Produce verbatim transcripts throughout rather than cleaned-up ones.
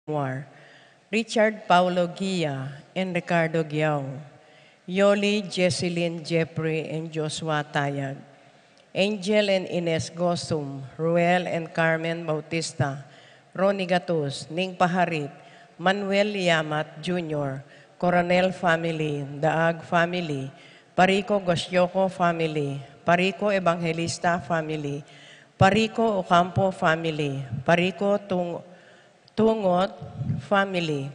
Muar, Richard Paulo Guia and Ricardo Guiao, Yoli, Jesselyn, Jeffrey, and Joshua Tayag, Angel and Ines Gosum, Ruel and Carmen Bautista, Ronnie Gatus, Ning Paharit, Manuel Yamat Junior, Coronel family, Daag family, Parico Gosyoco family, Parico Evangelista family, Parico Ocampo family, Parico Tung-, Tungot family,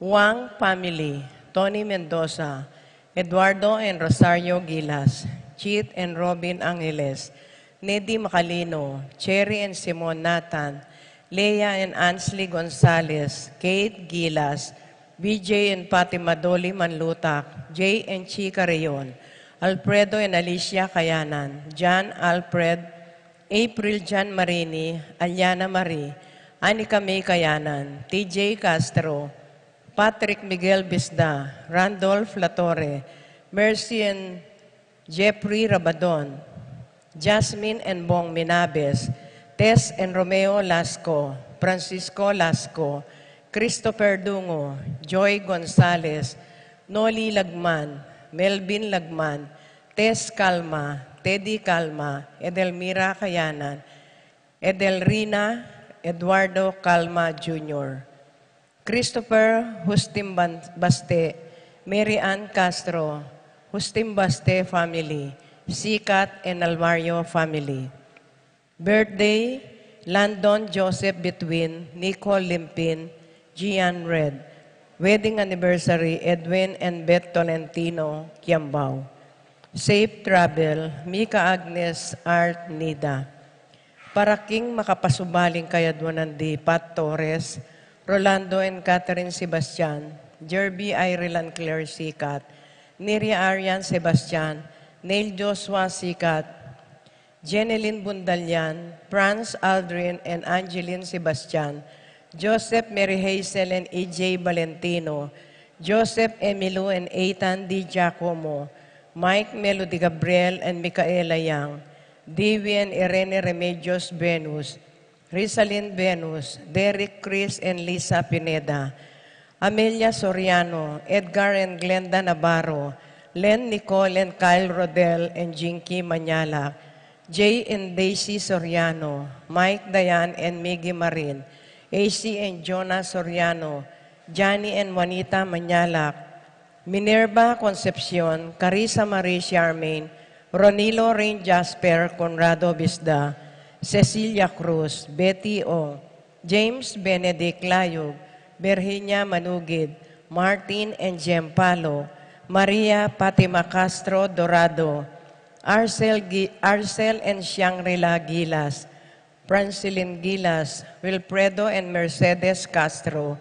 Wang family, Tony Mendoza, Eduardo and Rosario Gilas, Chit and Robin Angeles, Nedi Macalino, Cherry and Simon Nathan, Leah and Ansley Gonzalez, Kate Gilas, B J and Fatima Dolly Manlutak, Jay and Chica Reyon, Alfredo and Alicia Kayanan, John Alfred, April Jan Marini, Aliana Marie, Anika May Kayanan, T J Castro, Patrick Miguel Bisda, Randolph Latorre, Mercy and Jeffrey Rabadon, Jasmine and Bong Minabes, Tess and Romeo Lasco, Francisco Lasco, Christopher Dungo, Joy Gonzalez, Noli Lagman, Melvin Lagman, Tess Calma, Teddy Calma, Edelmira Kayanan, Edelrina Eduardo Calma Junior, Christopher Justin Ban-, Baste, Mary Ann Castro, Justin Baste family, Sikat and Alvario family. Birthday, Landon Joseph Between, Nicole Limpin, Gian Red. Wedding anniversary, Edwin and Beth Tolentino Kiambao. Safe travel, Mika Agnes Art Nida. Para king makapasubaling kayadwanan di Pat Torres, Rolando and Catherine Sebastian, Jerby Ireland Claire Sikat, Niria Arian Sebastian, Neil Joshua Sikat, Jenelyn Bundalian, Franz Aldrin and Angeline Sebastian, Joseph Mary Hazel and E J Valentino, Joseph Emilio and Ethan D. Giacomo, Mike Melody Gabriel and Micaela Yang, Dewey and Irene Remedios Venus, Rizalin Venus, Derek Chris and Lisa Pineda, Amelia Soriano, Edgar and Glenda Navarro, Len Nicole and Kyle Rodel and Jinky Manyalak, Jay and Daisy Soriano, Mike, Diane and Miggy Marin, A C and Jonah Soriano, Johnny and Juanita Manyalak, Minerva Concepcion, Carissa Marie Charmaine, Ronilo Rain Jasper Conrado Bisda, Cecilia Cruz, Betty O, James Benedict Layug, Virginia Manugid, Martin and Jem Palo, Maria Fatima Castro Dorado, Arcel Gi-, Arcel and Shangri-La Gilas, Francilin Gilas, Wilfredo and Mercedes Castro,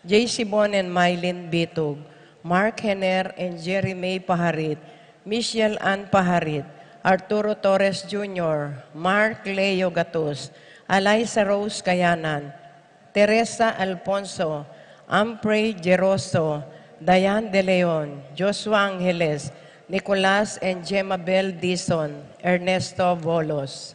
J C Bon and Mylene Bitug, Mark Hener and Jerry May Paharit, Michelle Ann Paharit, Arturo Torres Junior, Mark Leo Gatus, Eliza Rose Kayanan, Teresa Alfonso, Ampre Geroso, Diane De Leon, Joshua Angeles, Nicolas and Gemma Bel Dizon, Ernesto Bolos.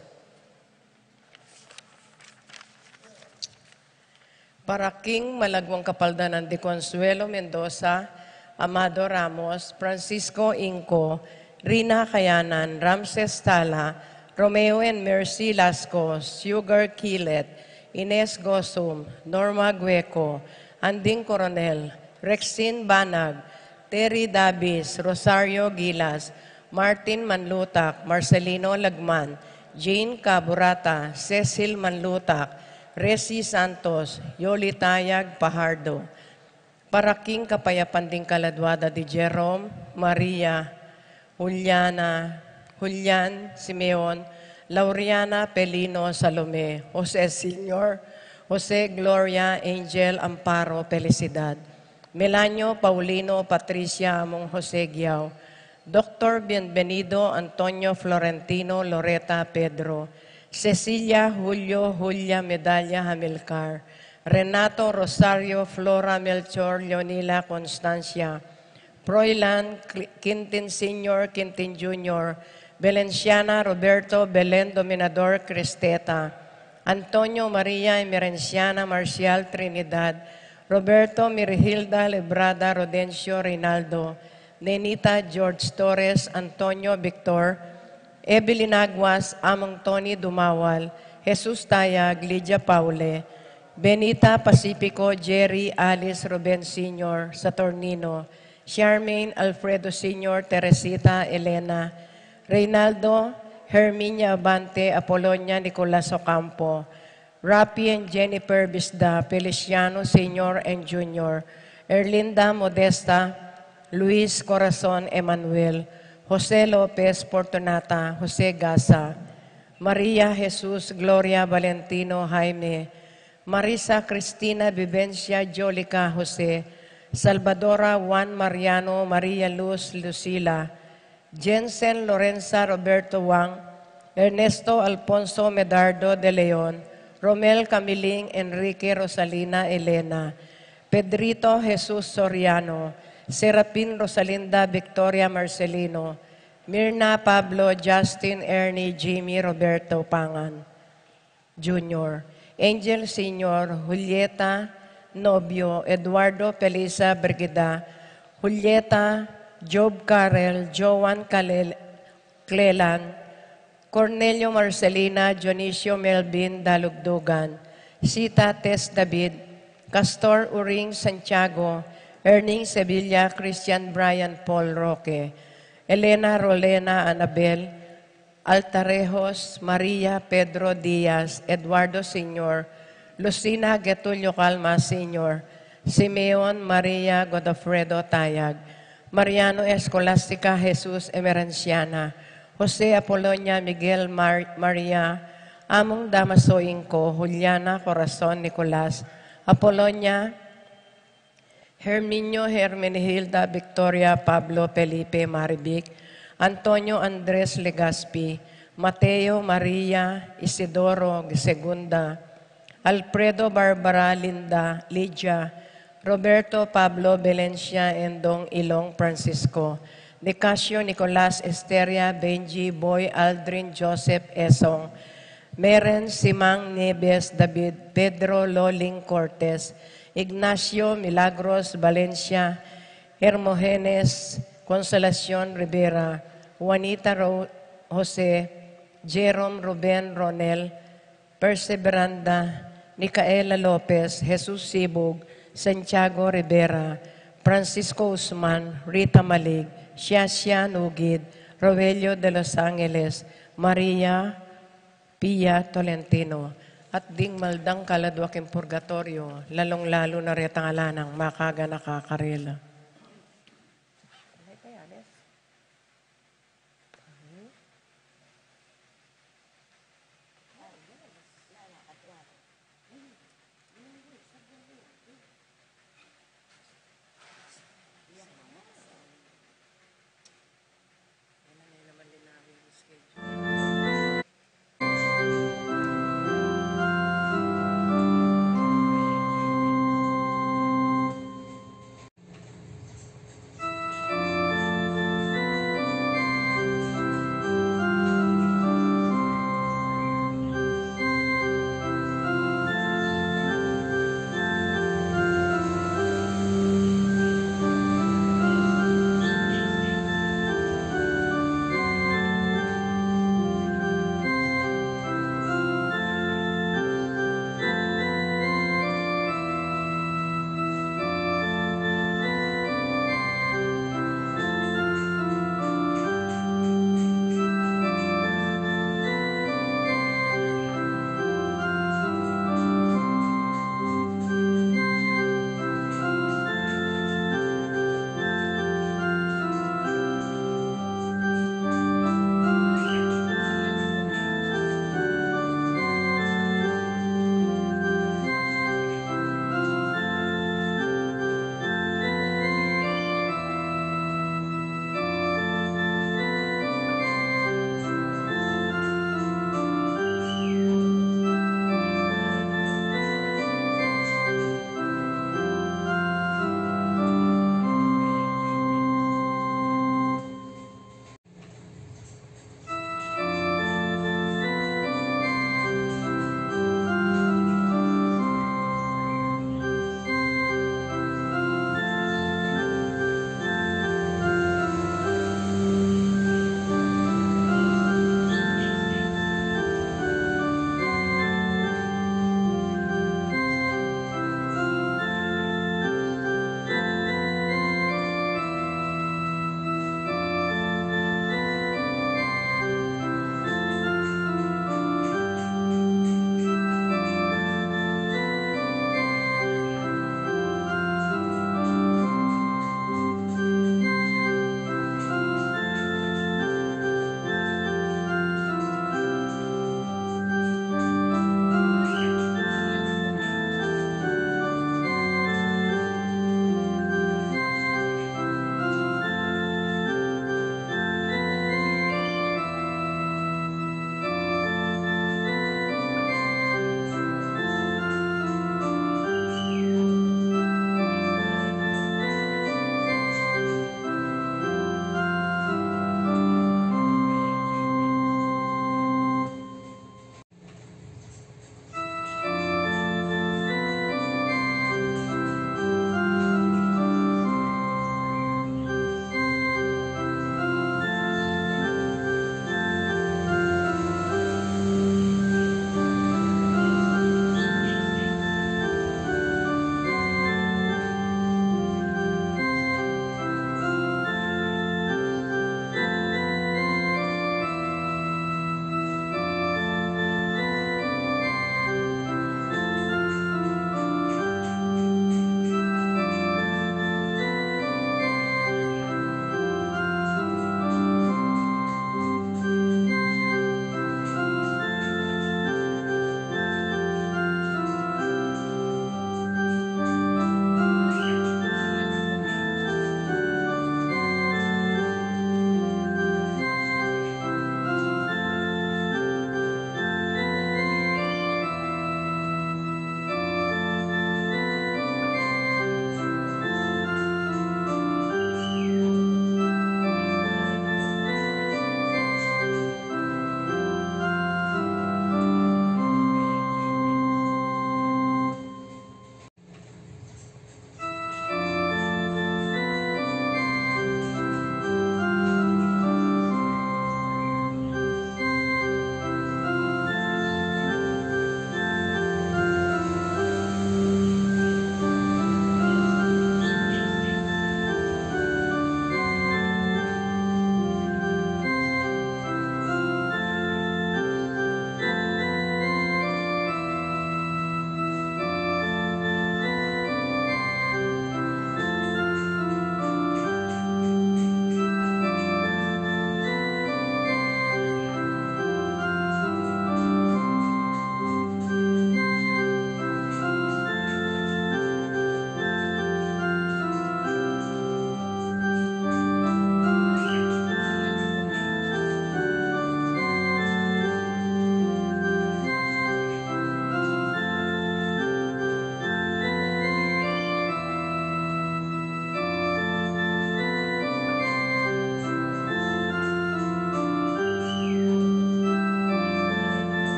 Para king malagwang kapaldanan di Consuelo Mendoza, Amado Ramos, Francisco Inco, Rina Kayanan, Ramses Tala, Romeo and Mercy Lasco, Sugar Kilet, Ines Gosum, Norma Gueco, Anding Coronel, Rexin Banag, Terry Davis, Rosario Gilas, Martin Manlutak, Marcelino Lagman, Jane Caburata, Cecil Manlutak, Resi Santos, Yoli Tayag Pajardo. Para king kapayapan ding kaladwa da di Jerome, Maria, Juliana, Julian, Simeon, Lauriana, Pelino, Salome, Jose Senior, Jose, Gloria, Angel, Amparo, Felicidad, Melanio, Paulino, Patricia, Among Jose Guiao, Doctor Bienvenido, Antonio, Florentino, Loreta, Pedro, Cecilia, Julio, Julia, Medalla, Hamilcar, Renato, Rosario, Flora, Melchor, Leonila, Constancia, Froilan, Cl-, Quintin Senior, Quintin Junior, Valenciana, Roberto, Belen, Dominador, Cristeta, Antonio Maria Emerenciana Marcial Trinidad, Roberto Mirihilda Lebrada Rodencio Reynaldo, Nenita George Torres, Antonio Victor, Evelyn Aguas, Among Tony Dumawal, Jesus Tayag, Lydia Paule, Benita Pacifico, Jerry Alice Ruben Senior Saturnino, Charmaine Alfredo Senior Teresita Elena, Reynaldo Herminia Abante, Apolonia Nicolas Ocampo, Rapi and Jennifer Bisda, Feliciano Senior and Junior, Erlinda Modesta, Luis Corazon Emanuel, Jose Lopez Fortunata, Jose Gasa, Maria Jesus Gloria Valentino Jaime, Marisa Cristina Vivencia Jolica Jose, Salvadora Juan Mariano Maria Luz Lucila, Jensen Lorenza Roberto Wang, Ernesto Alfonso Medardo de Leon, Romel Camiling Enrique Rosalina Elena, Pedrito Jesus Soriano, Serapin Rosalinda Victoria Marcelino, Mirna Pablo Justin Ernie Jimmy Roberto Pangan Junior, Angel Senior, Julieta Novio, Eduardo Felisa Brigida, Julieta, Job Carel, Joan Calel-, Clelan, Cornelio Marcelina, Dionisio Melvin Dalugdugan, Sita Tess David, Castor Uring Santiago, Erning Sevilla, Christian Brian Paul Roque, Elena Rolena Anabel, Altarejos, Maria Pedro Diaz, Eduardo Senior, Lucina Getulio Calma Senior, Simeon Maria Godofredo Tayag, Mariano Escolastica Jesus Emerenciana, Jose Apolonia Miguel Mar-, Maria, Among Damaso Inco, Juliana Corazon Nicolas, Apolonia Herminio Hermenegilda Victoria Pablo Felipe Marivic, Antonio Andres Legazpi, Mateo Maria Isidoro Segunda, Alfredo Barbara Linda Lydia, Roberto Pablo Valencia Endong Ilong Francisco, Nicasio Nicolas Esteria Benji Boy Aldrin Joseph Esong, Meren Simang Nieves David Pedro Loling Cortes, Ignacio Milagros Valencia, Hermogenes Consolacion Rivera, Juanita Ro-, Jose, Jerome Ruben Ronel, Perseveranda, Micaela Lopez, Jesus Sibug, Santiago Rivera, Francisco Usman, Rita Malig, Siasia Nugid, Rogelio de los Angeles, Maria Pia Tolentino, at ding maldang kaladwa king purgatorio, lalung-lalu na retang ala nang makaganaka karela.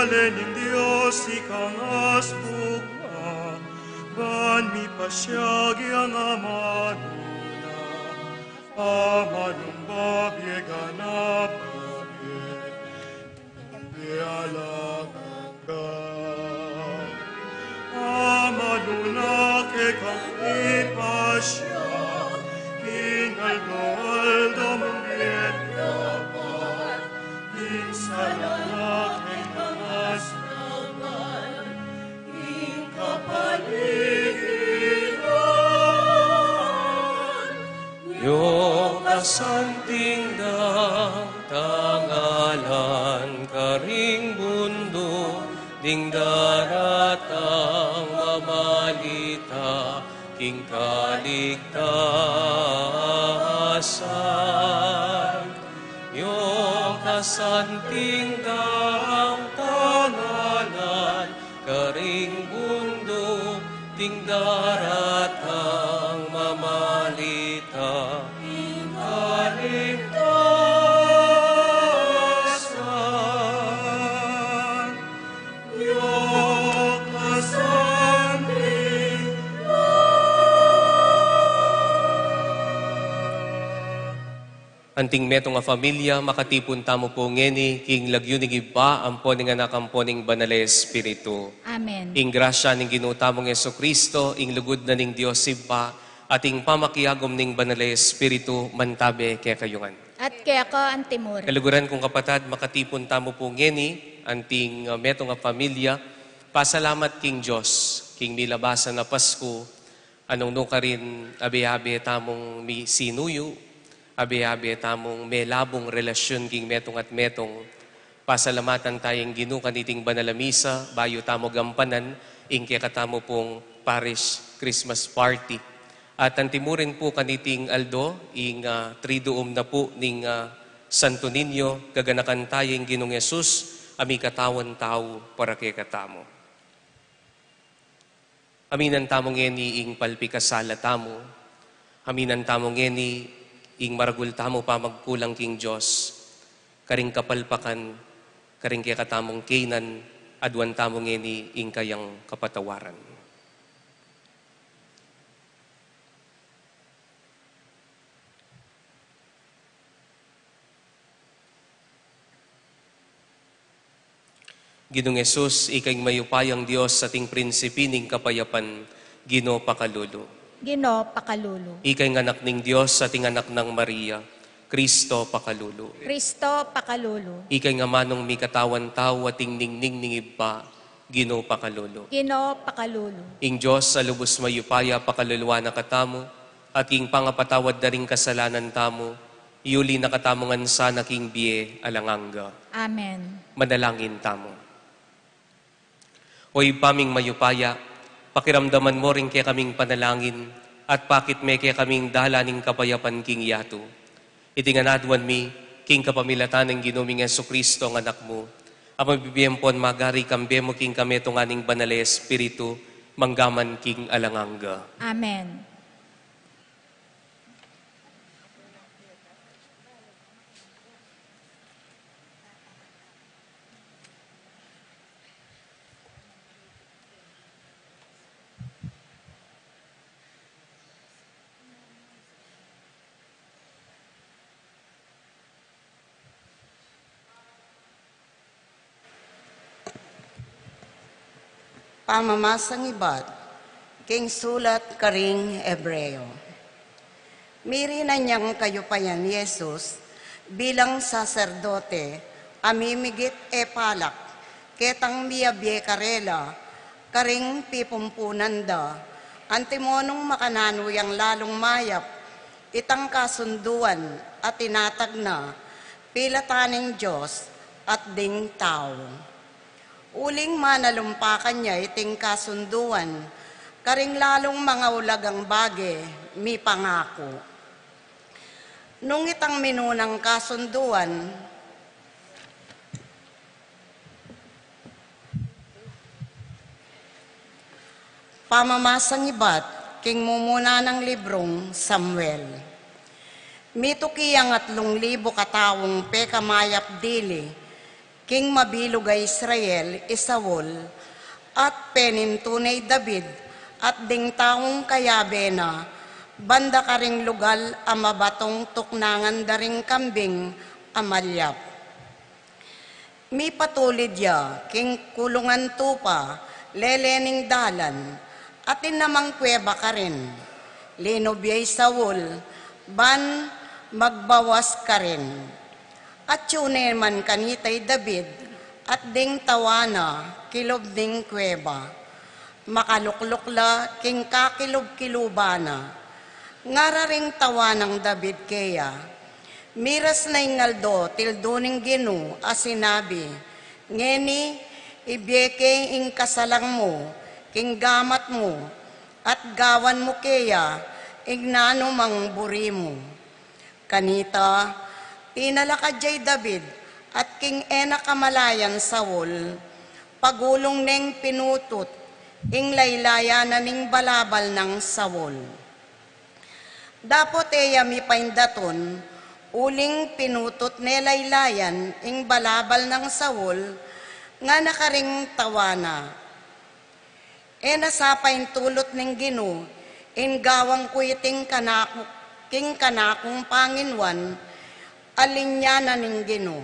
Ning Dios ikang asbuk na, ban mipasiag yang amanu na, amanung babie ganap a bie, bie alang angga. Amanu na kekang ipasiag, king aldo-aldo mung bie dapat, ing sala na kekang asbuk na, ing kapaligiran. Io kasanting dang tangalan karing bunduk, ding daratang mamalita king kaligtasan. Io kasanting dang tangalan karing bunduk, ding daratang mamalita king kaligtasan. Io kasanting dang Anting metung a familia, makatipun tamu pu ngeni king lagyu ning Ibpa, ampo ning Anak, ampo ning Banal a Espiritu. Amen. Ing grasya ning Ginu tamung Jesucristo, ing lugud na ning Dios Ibpa, at ing pamakiagum ning Banal a Espiritu, mantabe kekayu ngan. At keka antimurin. Kaluguran kung kapatad, makatipun tamu pu ngeni, anting, uh, metung a familia, pasalamat king Dios, king milabasan a Pasku, a nung nukarin abe-abe tamung mi-, sinuyu, abe-abe tamung melabung relasyun king metung at metung. Pasalamatan taya ing Ginu kaniting banal a misa, bayu tamu gampanan ing kekatamu pung parish Christmas party. At antimurin pu kaniting aldo, ing, ah, triduum na pu ning, ah, Santo Niño, gaganakan taya ing Ginung Jesus, a mikatawan tau para kekatamu. Aminan tamu ngeni ing palpikasala tamu. Aminan tamu ngeni ing maragul tamu pamagkulang king Dios. Karing kapalpakan, karing kekatamung kainan, aduan tamu ngeni ing kayang kapatawaran. Ginung Jesus, ika ing mayupayang Dios at ing prinsipi ning kapayapan, Ginu pakalulu. Ginu pakalulu. Ika ing anak ning Dios at ing anak nang Maria, Kristo pakalulu. Kristo pakalulu. Ika ing amanung mikatawan tau at ing ningning ning Ibpa, Ginu pakalulu. Ginu pakalulu. Ing Dios a lubus mayupaya pakaluluan na katamu, at king pangapatawad na ring kasalanan tamu, iuli na katamu ngan sana king bie alang angga. Amen. Manalangin tamu. O Ibpa ming mayupaya, pakiramdaman mu ring kekaming panalangin, at pakit me kekaming dalan ning kapayapan king yatu. Iti ngan aduan mi, king kapamilatan ning Ginu ming Jesucristo a Anak mu, a mabibie ampon magari kambe mu king kametungan ning Banal a Espiritu, mangga man king alang angga. Amen. Pamamasang ibat king sulat karing Hebreo. Mirinan yang kayupayan i Jesus bilang saserdote a mimigit e palak ketang miyabie karela karing pipumpunan da, antimo nung makananu yang lalung mayap itang kasunduan a tinatag na pilatan ning Dios at ding tau. Uling manalumpakan ya iting kasunduan karing lalung mangaulagang bage mipangaku. Nung itang minunang kasunduan, pamamasang ibat king mumuna nang librung Samuel. Mituki yang atlung libu kataung pekamayap dili, King mabilug a Israel i Saul, at penintu ne i David at ding taung kayabe na banda karing lugal a mabatung tuknangan da ring kambing a malyap. Mipatulid ya king kulungan tupa lele ning dalan, atin namang kuweba karin. Linub ya i Saul ban magbawas karin. Atyu ne man kanita i David at ding tawa na kilub ning kuweba. Makalukluk la king kakilub-kiluban na. Ngara ring tawa nang David keya, "Miras na ing aldo tildu ning Ginu a sinabi, 'Ngeni, ibie ke ing kasalang mu king gamat mu, at gawan mu keya ing nanu mang buri mu.'" Kanita, tinalakad ya i David at king e na kamalayan Saul, pagulung neng pinutut ing laylayan na ning balabal nang Saul. Dapot e ya mipaindatun, uling pinutut ne laylayan ing balabal nang Saul, ngana karing tawa na, "E na sa paintulut ning Ginu ing gawan ku iting kanaku, king kanakung panginuan a linya na ning Ginu.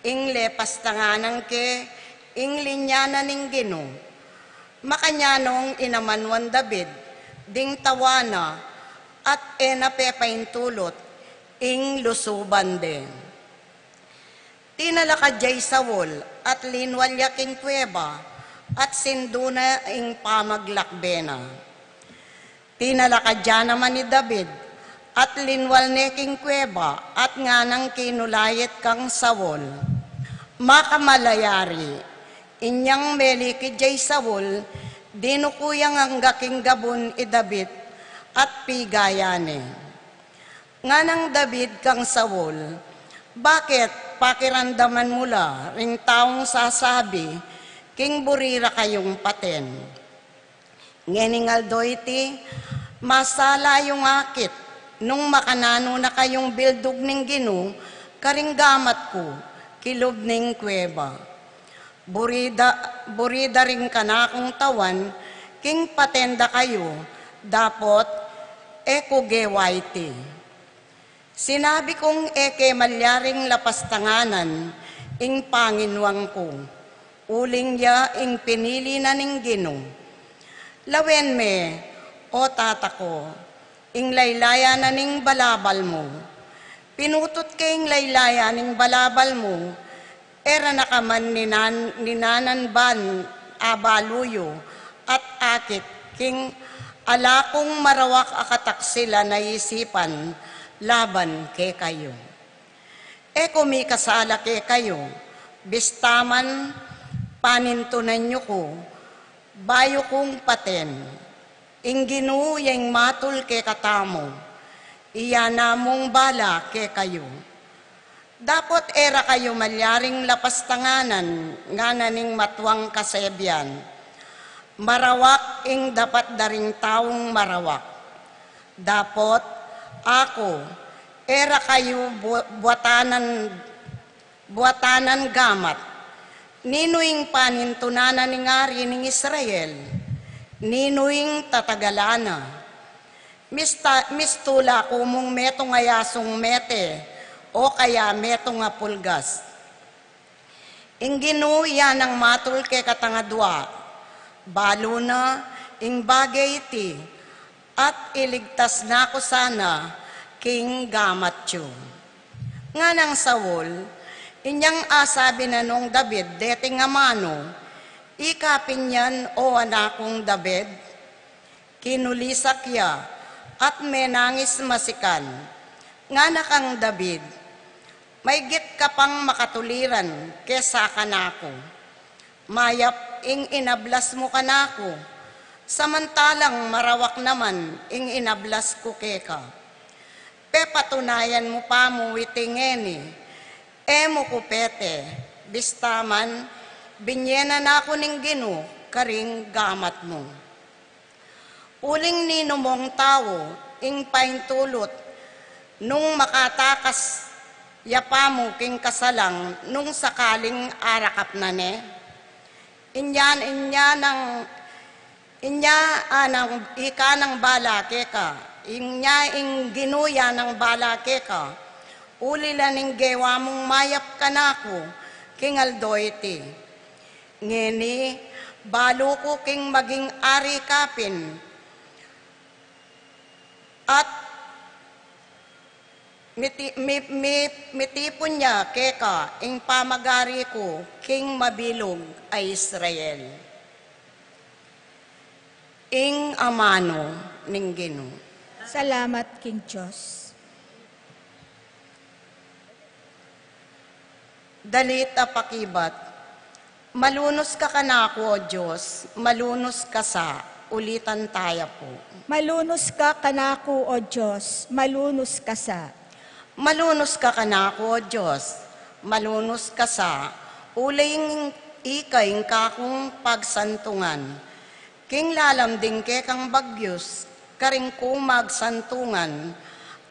Ing lepastanganan ke ing linya na ning Ginu." Makanyan nong inamanwan David ding tawa na at e na pepaintulut ing lusuban de. Tinalakad ya i Saul at linwal ya king kuweba at sindu na ing pamaglakbe na. Tinalakad ya naman i David at linwal ne king kuweba at nganang kinulait kang Saul, "Makamala, yari." Inyang melikid ya i Saul, dinuku yang angga king gabun i David at pigaya ne. Nganang David kang Saul, "Bakit pakiramdaman mu la ring taung sasabi king buri ra kayung paten?" Ngening aldo iti, masala yung akit nung makananu na kayung bildug ning Ginu karing gamat ku kilub ning kuweba. Buri da, buri da ring kanakung tawan king paten da kayu, dapot e ku gewa iti. Sinabi kung e ke malyaring lapastanganan ing panginuan ku, uling ya ing pinili na ning Ginu. Lawen me, o tata ko, ing laylayan na ning balabal mu. Pinutut ke ing laylayan ning balabal mu, e ra na ka man ninan-, ninanan ban abalu yu at akit king ala kung marawak a kataksil a naisipan laban kekayu. E ku mikasala kekayu, bista man panintunan yu ku, bayu kung paten. Ing Ginu ya ing matul kekatamu, iya na mung bala kekayu. Dapot e ra kayu malyaring lapastanganan, ngana ning matuang kasebian. Marawak ing dapat da ring taung marawak. Dapot aku, e ra kayu bu-, buatanan, buatanan gamat. Ninu ing panintunan ning ari ning Israel? Ninu ing tatagalan na? Mista-, mistula ku mung metung a yasung mete, o kaya metung a pulgas. Ing Ginu ya nang matul kekatang adua. Balu na ing bage iti, at iligtas na ku sana king gamat yu. Nganang Saul, inyang asabi na nung David deting amanu, "Ika pin yan, o anak kung David?" Kinulisak ya at menangis masikan. Ngana kang David, "Maygit ka pang makatuliran kesa kanaku. Mayap ing inablas mu kanaku, samantalang marawak naman ing inablas ku keka. Pepatunayan mu pa mu iti ngeni, e mu ku pete, bista man binye na naku ning Ginu karing gamat mu." Uling ninu mung tau ing paintulut nung makatakas Yapa mu king kasalang nung sakaling arakap na ne. Inya, inya nang, inya anang ika nang bala keka, inya ing Ginu ya nang bala keka, uli la ning gewa mung mayap kanaku king aldo iti. Ngeni, balu ku king maging ari ka pin, at miti-, mi-, mi-, mitipun ya keka ing pamagari ku king mabilug a Israel. Ing amanu ning Ginu. Salamat king Dios. Dalit a pakibat. Malunus ka kanaku, O Dios, malunus ka sa. Ulitan taya pu. Malunus ka kanaku, O Dios, malunus ka sa. Malunus ka kanaku, O Dios, malunus ka sa. Uling ika ing kakung pagsantungan. King lalam ding kekang bagyus, karin ku magsantungan,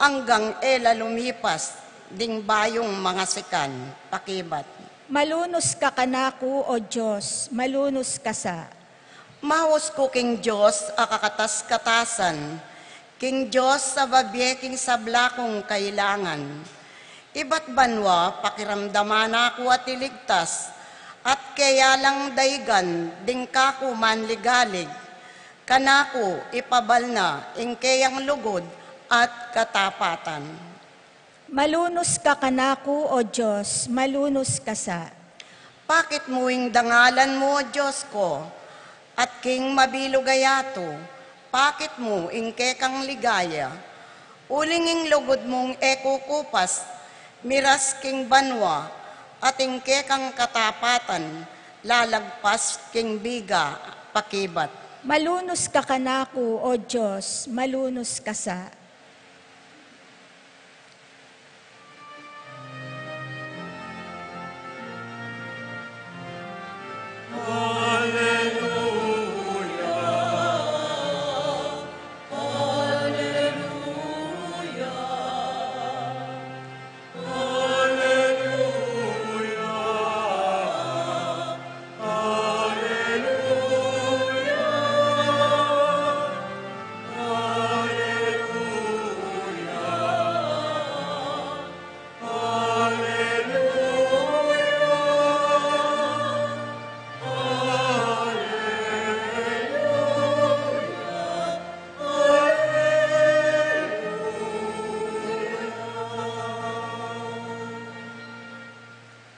anggang e la lumipas ding bayung mangasikan. Pakibat. Malunus ka kanaku, O Dios, malunus ka sa. Maus ku king Dios a kakatas-katasan, king Dios a babie king sabla kung kailangan. Ibat banua pakiramdaman na ku at iligtas, at keya lang daigan ding kaku manligalig. Kanaku ipabal na ing keyang lugud at katapatan. Malunus ka kanaku, O Dios, malunus ka sa. Pakit mu ing dangalan mu, O Dios ku, at king mabilug a yatu, pakit mu ing kekang ligaya. Uling ing lugud mung e kukupas, miras king banua, at ing kekang katapatan, lalagpas king biga. Pakibat. Malunus ka kanaku, O Dios, malunus ka sa.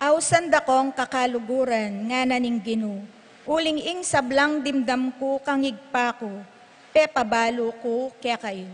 Ausan da kong kakaluguran, ngana ning Ginu, uling ing sablang dimdam ku kang Ibpa ku, pepabalu ku kekayu.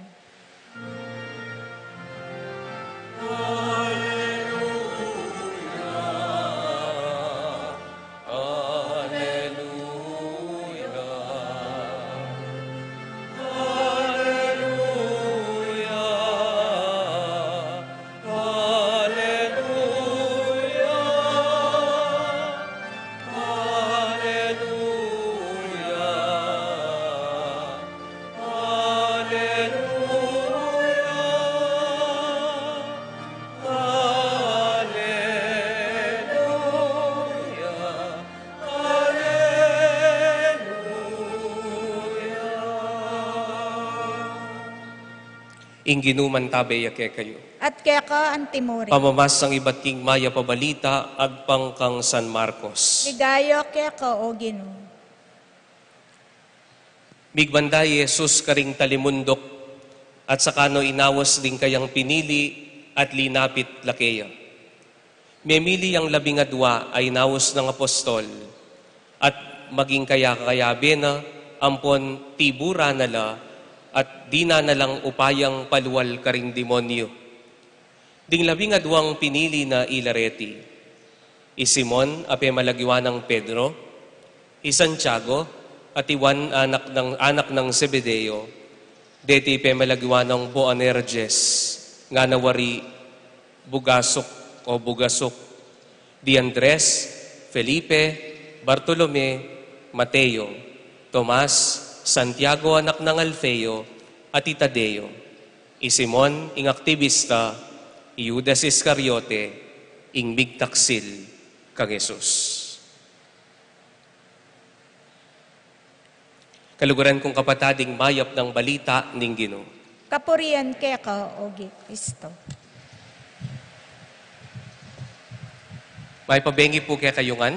Ing Ginu mantabe ya kekayu. At keka antimurin. Pamamasang ibat king mayap a balita agpang kang San Marcos. Ligaya keka, O Ginu. Migbanda i Jesus karing talimunduk, at saka no inaus ding kayang pinili at linapit la keya. Memili yang labing adua a inaus nang apostol, at maging kayakayabe na ampon tibura na la, at dinan na lang upayang palual karing demonyo. Ding labing aduang pinili na ila reti: i Simon a pemalagiwa nang Pedro, i Santiago, at i Juan anak nang, anak nang Zebedeo, deti pemalagiwa nang Boanerges, ngana wari Bugasuk o Bugasuk, di Andres, Felipe, Bartolome, Mateo, Tomas, Santiago anak nang Alfeo, at i Tadeo, i Simon ing aktibista, Judas Iscariote, ing migtaksil kang Jesus. Kaluguran kung kapatad, ing mayap nang balita ning Ginu. Kapurian keka, O Kristo. Mayap a bengi pu kekayu ngan.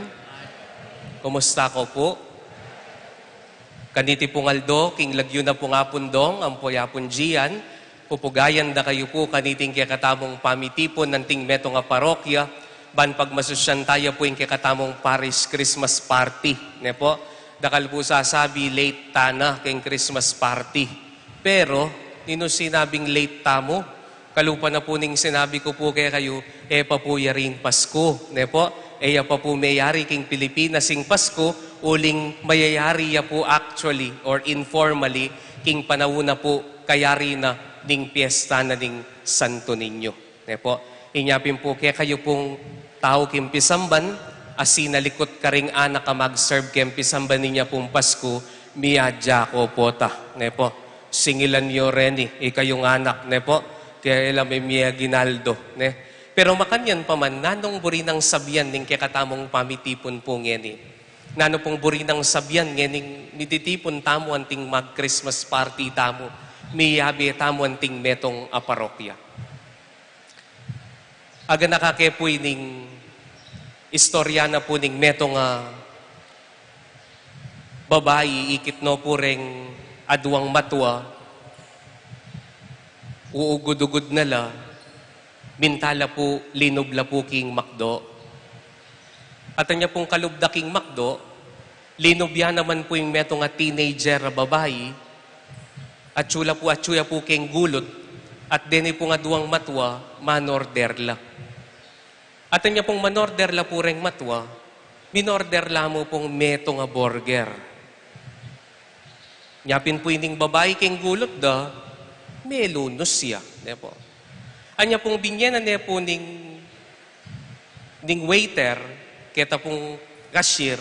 Kumusta ko pu? Kaniti pung aldo, king lagyu na pung Apung Dong, ampo i Apung Gian, pupugayan da kayu pu kaniting kekatamung pamitipun anting metung a parokya, ban pagmasusyan taya pu ing kekatamung parish Christmas party, ne pu? Dakal pu sasabi, late tana keng Christmas party. Pero, ninu sinabing late tamu? Kalupa na pu ning sinabi ku pu kekayu, e pa pu yari ing Pasku, ne pu? E ya pa pu meyari king Pilipinas ing Pasku, uling mayayari ya pu actually or informally king panaun na pu kayari na ning piyesta na ning Santo Niño, ne pu? Inya pin pu kekayu pung tau king pisamban, a sinalikut karing anak a mag-serve keng pisamban inya pung Pasku, miyadya ko pu ta, ne pu? Singilan yu reni, ikayung anak, ne pu? Kaya ila me mie aguinaldo, ne? Pero makanyan pa man, nanung buri nang sabian ning kekatamung pamitipun pu ngeni? Nanu pung buri nang sabian ngening mititipun tamu anting mag-Christmas party tamu, miyabe tamu anting metung a parokya? Aganaka ke pu ining istorya na pu ning metung a babai, ikit no pu reng aduang matua, uugud-ugud na la, minta la pu, linub la pu king McDo. At anya pung kalub da king McDo, linub ya naman pu ing metung a teenager a babai, atsu la pu, atsu ya pu keng gulut, at deni pung aduang matua, manorder la. At anya pung manorder la pu reng matua, minorder la mu pung metung a burger. Nya pin pu ining babai keng gulut da, melunus ya, ne pu? Anya pung binye na ne pu ning, ning waiter, keta pung cashier,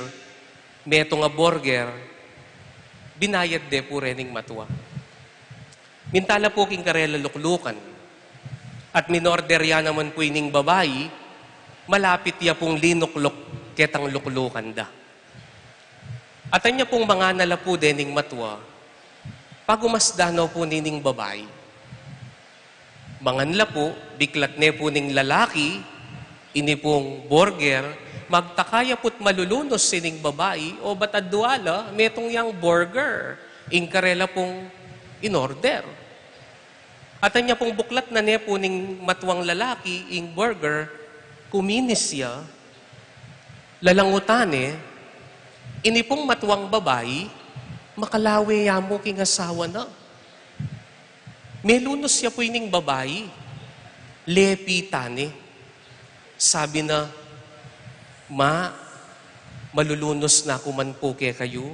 metung a burger, binayad de pu rening matua. Minta la pu king karela luklukan. At minorder ya naman pu ining babai, malapit ya pung linukluk ketang luklukan da. At anya pung mangan na la pu dening matua, pagumasdan no pu nining babai. Mangan la pu, biklat ne pu ning lalaki ini pung burger, magtaka ya pu't malulunus ining babai, o ba't adua la metung yang burger ing karela pung inorder. At anya pung buklat na ne pu ning matuang lalaki ing burger, kuminis ya, lalangutan ne, ini pung matuang babai, makalawe ya mu king asawa na. Melunus ya pu ining babai, lepitan ne. Sabi na, "Ma, malulunus na ku man pu kekayu.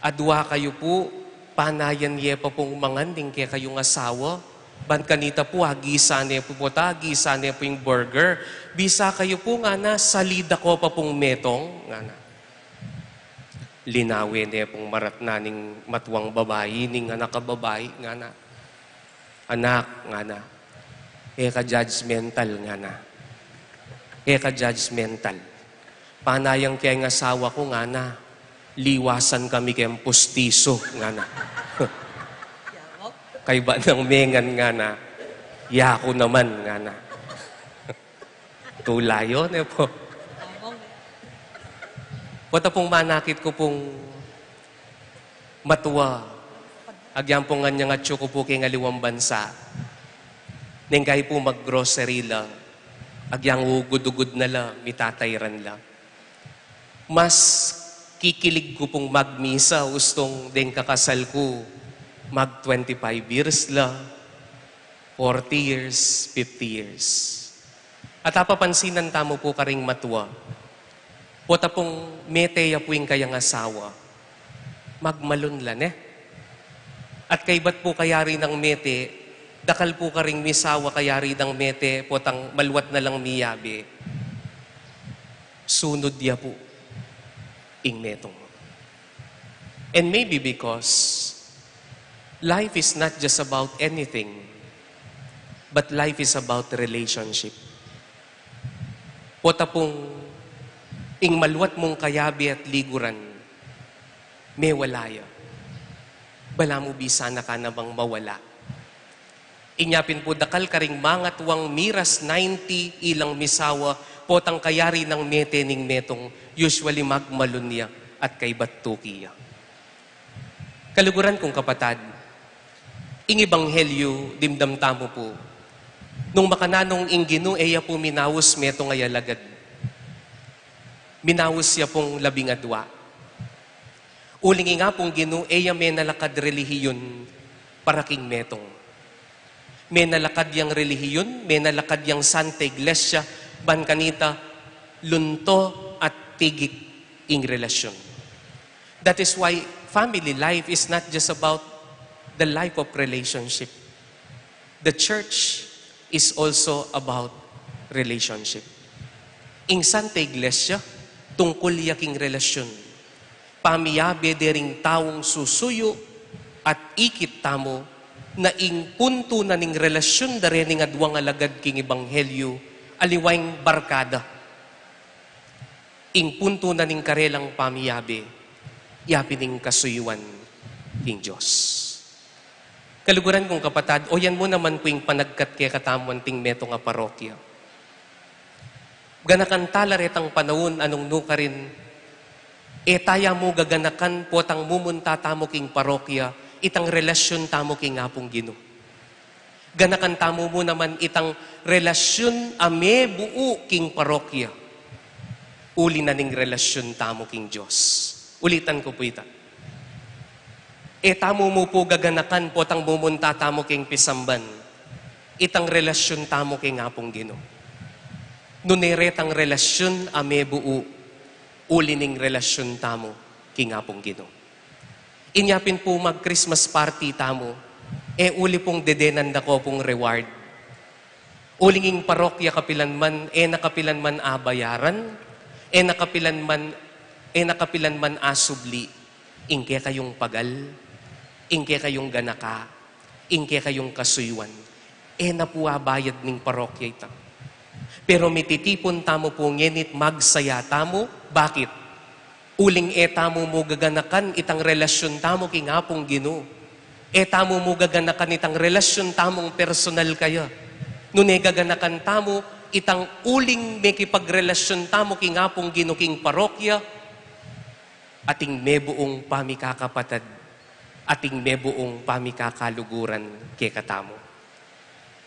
Adua kayu pu, panayan ye pa pung mangan ning kekayung asawa. Ban kanita pu, agisa ne pu pota, agisa ne pu ing burger. Bisa kayu pu," ngana, "salida ko pa pung metung," ngana. Linawe ne pung maratnan ning matuang babai, ning anak a babai, ngana. "Anak," ngana, "e ka judgmental," ngana. "E ka judgmental. Panayang keng asawa ku," ngana, "liwasan kami keng pustiso," ngana. "Kaybat nang mengan," ngana, "yaku naman," ngana. Tulayon, e pu? Pota pung manakit ku pung matua, agyang pung anyang atsu ku pu keng aliwang bansa. Neng kayi pu mag-grocery la, agyang ugud-ugud na la, mitatayran la. Mas kikilig ku pung magmisa, ustung deng kakasal ku, mag twenty-five years la, forty years, fifty years. At apapansinan tamu pu karing matua, pota pung mete ya pu ing kayang asawa, magmalun la ne. At kaybat pu kayari nang mete, dakal pu karing misawa kayari nang mete, potang malwat na lang miyabe. Sunud ya pu ing metung. And maybe because life is not just about anything. But life is about relationship. Pota pung ing maluat mung kayabe at liguran, mewala ya. Balamu bisa na ka namang mawala. Inya pin pu dakal karing mangatuang miras ninety ilang misawa, potang kayari nang mete ning metung, usually magmalun ya at kaybat tuki ya. Kaluguran kung kapatad, ing ebanghelyu dimdam tamu pu, nung makananung ing Ginu e ya pu minaus metung a alagad. Minaus ya pung labing adua. Uling ing Apung Ginu e ya menalakad relihiyun para king metung. Menalakad yang relihiyun, menalakad yang Santa Iglesia, ban kanita lunto at tigik ing relasyun. That is why family life is not just about the life of relationship. The church is also about relationship. Ing Santa Iglesia, tungkul ya king relasyun. Pamiyabe dering taung susuyu at ikit tamu na ing puntu na ning relasyun da rening aduang alagad king ebanghelyu, aliwa ing barkada. Ing puntu na ning karelang pamiyabe, ya pin ing kasuyuan king Dios. Kaluguran kung kapatad, oyan mu naman pu ing panagkat kekatamu anting metung a parokya. Ganakan tala retang panaun a nung nukarin, e taya mu gaganakan potang mumunta tamu king parokya, itang relasyun tamu king Apung Ginu. Ganakan tamu mu naman itang relasyun a mebuu king parokya, uli na ning relasyun tamu king Dios. Ulitan ku pu ita. E tamu mu pu gaganakan potang mumunta tamu king pisamban, itang relasyun tamu king Apung Ginu. Nune retang relasyun a mebuu, uli ning relasyun tamu king Apung Ginu. Inya pin pu mag-Christmas party tamu, e uli pung dedenan da ko pung reward. Uling ing parokya kapilanman, e na kapilanman abayaran, e na kapilanman, e na kapilanman asubli, ing kekayung pagal, ing kekayung ganaka, ing kekayung kasuyuan, e na pu abayad ning parokya ita. Pero mititipun tamu pu ngeni't magsaya tamu, bakit? Uling e tamu mu gaganakan itang relasyun tamu king Apung Ginu. E tamu mu gaganakan itang relasyun tamung personal kaya. Nune gaganakan tamu itang uling mekipagrelasyon tamu king Apung Ginu king parokya, ating mebuung pamikakapatad, ating mebuung pamikakaluguran kekatamu.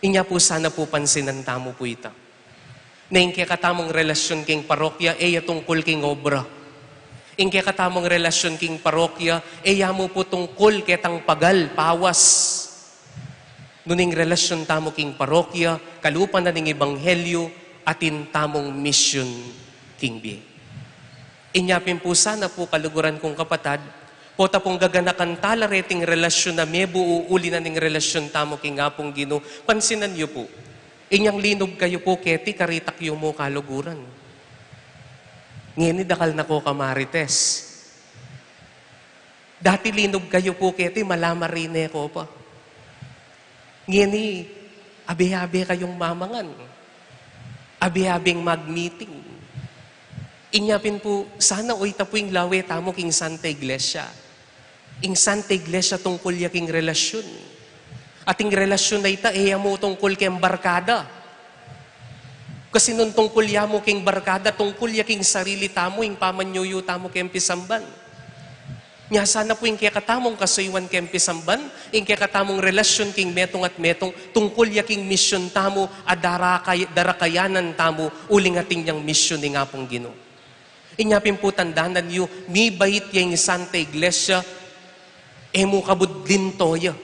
Inya pu sana pu pansinan tamu pu ita. Na ing kekatamung relasyon king parokya, e ya tungkul king obra. Ing kekatamung relasyon king parokya, e ya mu pu tungkul ketang pagal, pawas. Nune ing relasyon tamu king parokya, kalupa na ning ebanghelyo, atin tamung misyon king bie. Inya pin pu sana pu kaluguran kung kapatad, pota pung gaganakan tala reting relasyon a mebuu uli na ning relasyon tamu king Apung Ginu, pansinan yu pu. Inyang linub kayu pu keti, karitak yu mu kaluguran. Ngeni dakal na ko kamarites. Dati linub kayu pu keti, mala marine ko pa. Ngeni, abe-abe kayung mamangan. Abe-abeng mag-meeting. Inya pin pu, sana oyta pu ing lawe tamu king Santa Iglesia. Ing Santa Iglesia tungkul ya king relasyon. At ing relasyon a ita, e ya mu tungkul keng barkada. Kasi nung tungkul ya mu king barkada, tungkul ya king sarili tamu, ing pamanyuyu tamu keng pisamban. Nya sana pu ing kekatamung kasuyuan keng pisamban, ing kekatamung relasyon king metung at metung, tungkul ya king misyon tamu, a darakay-, darakayanan tamu, uling atin yang misyon ning Apung Ginu. Inya pin pu tandanan yu, mibait ya ing Santa Iglesia, e mu kabud linto ya.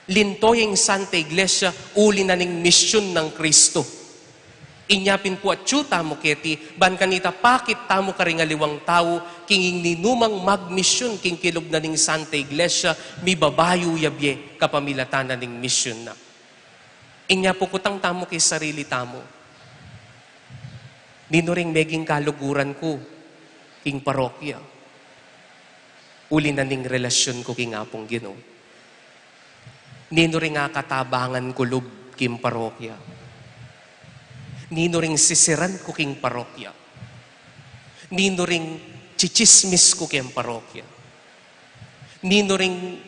Linto ya ing Santa Iglesia, uli na ning misyon nang Kristo. Inya pin pu atyu tamu keti, ban kanita pakit tamu karing aliwang tau, king ing ninumang magmisyon king kilub na ning Santa Iglesia, mibabayu ya bie kapamilatan na ning misyon na. Inya pu kutang tamu king sarili tamu. Ninu ring meging kaluguran ku king parokya? Uli na ning relasyon ku king Apung Ginu. Ninu ring akatabangan ku lub king parokya? Ninu ring sisiran ku king parokya? Ninu ring chichismis ku king parokya? Ninu ring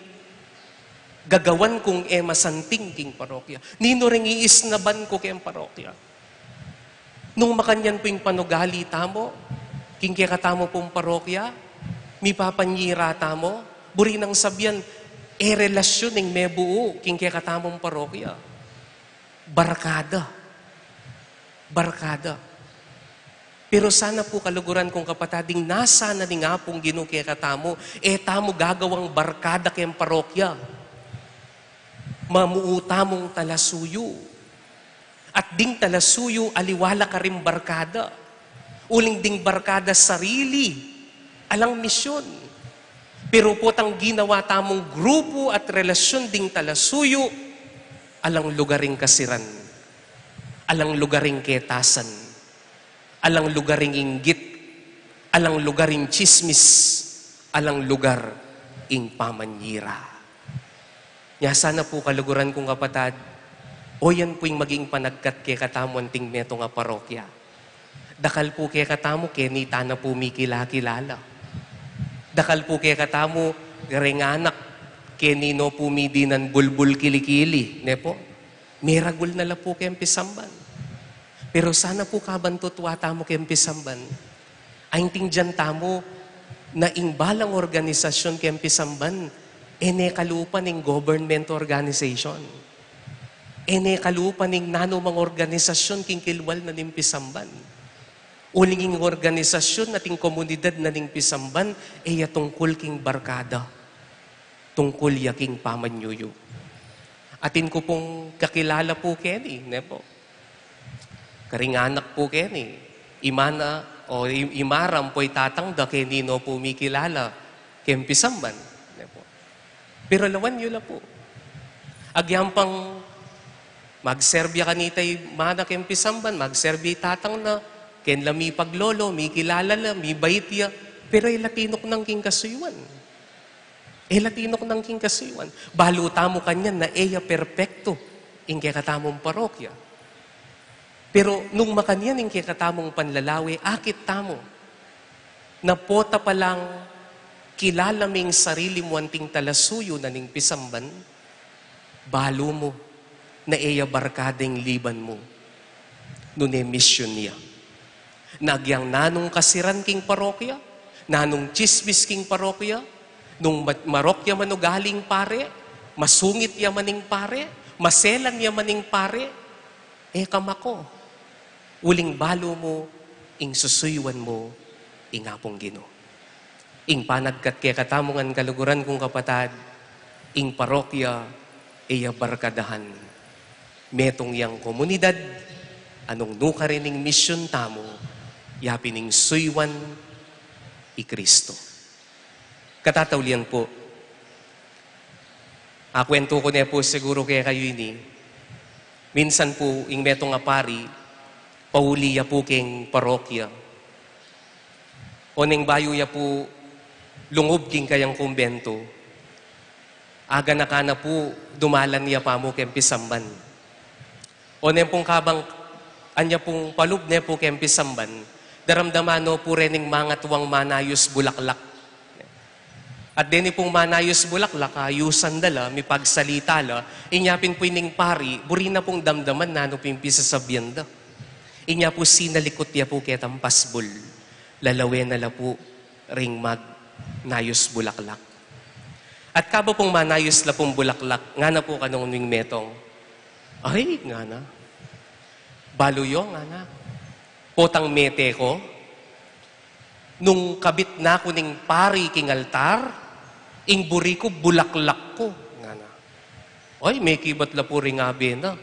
gagawan kung e masanting king parokya? Ninu ring iisnaban ku king parokya? Nung makanyan pu ing panugali tamu king kekatamung parokya, mipapanyira tamu, buri nang sabian, e relasyun ing mebuu king kekatamung parokya. Barkada. Barkada. Pero sana pu, kaluguran kung kapatad, ding nasa na ning Apung Ginu kekatamu, e tamu gagawang barkada keng parokya. Mamuu tamung talasuyu. At ding talasuyu, aliwa la karing barkada. Uling ding barkada sarili, alang misyon. Pero potang ginawa tamung grupu at relasyun ding talasuyu, alang lugar ing kasiran, alang lugar ing ketasan, alang lugar ing inggit, alang lugar ing chismis, alang lugar ing pamanyira. Nya sana pu, kaluguran kung kapatad, o yan pu ing maging panagkat kekatamu anting metung a parokya. Dakal pu kekatamu, keni tana pu mikila-kilala. Dakal pu kekatamu, reng anak, keni no pu midinan bulbul kili-kili, ne pu? Miragul na la pu keng pisamban. Pero sana pu, kabang tutua tamu keng pisamban, aintindian tamu na ing balang organisasyun keng pisamban, e ne kalupa ning government organization. E ne kalupa ning nanumang organisasyun king kilwal na ning pisamban. Uling ing organisasyun at ing komunidad na ning pisamban, e ya tungkul king barkada. Tungkul ya king pamanyuyu. Atin ku pung kakilala pu keni, ne pu? Karing anak pu keni, ima na, o i-, ima ra ampo i tatang da, keni no pu mikilala keng pisamban, ne pu? Pero lawan yu la pu. Agyang pang magserbi ya kanita i ima na keng pisamban, magserbi i tatang na, keni la mipaglolo, mikilala la, mibait ya, pero e la tinuknang king kasuyuan. E la tinuknang king kasuyuan. Balu tamu kanyan na e ya perpektu ing kekatamung parokya. Pero nung makanyan ing kekatamung panlalawe, akit tamu na pota pa lang kilala me ing sarili mu anting talasuyu na ning pisamban, balu mu na e ya barkada ing liban mu nune misyun ya. Na agyang nanung kasiran king parokya, nanung chismis king parokya, nung ma-, marok ya man ugali ning pare, masungit ya man ing pare, maselan ya man ing pare, e ka mako. Uling balu mu ing susuyuan mu ing Apung Ginu. Ing panagkat kekatamu ngan, kaluguran kung kapatad, ing parokya e ya barkadahan. Metung yang komunidad a nung nukarin ing misyun tamu, ya pin ing suyuan i Kristo. Katataulian pu, akuwentu ku ne pu siguru kekayu ini, minsan pu ing metung a pari, pauli ya pu keng parokya. Oneng bayu ya pu lungub king kayang kumbentu, aganakan na pu dumalan ya pa mu keng pisamban. Oneng pung kabang anya pung palub ne pu keng pisamban, daramdaman no pu reng mangatuang manayus bulaklak. At deni pung manayus bulaklak, ayusan da la, mipagsalita la, inya pin pu ining pari, buri na pung damdaman nanu pin pisasabian da. Inya pu sinalikut ya pu ketang pasbul, lalawen na la pu ring magnayus bulaklak. At kaba pung manayus la pung bulaklak, ngana pu kanung ning metung, "Ay," ngana, "balu yu," ngana, "potang mete ku, nung kabit na ku ning pari king altar, ing buri ku bulaklak ku," ngana. "Ay," mekibat la pu ring abe na.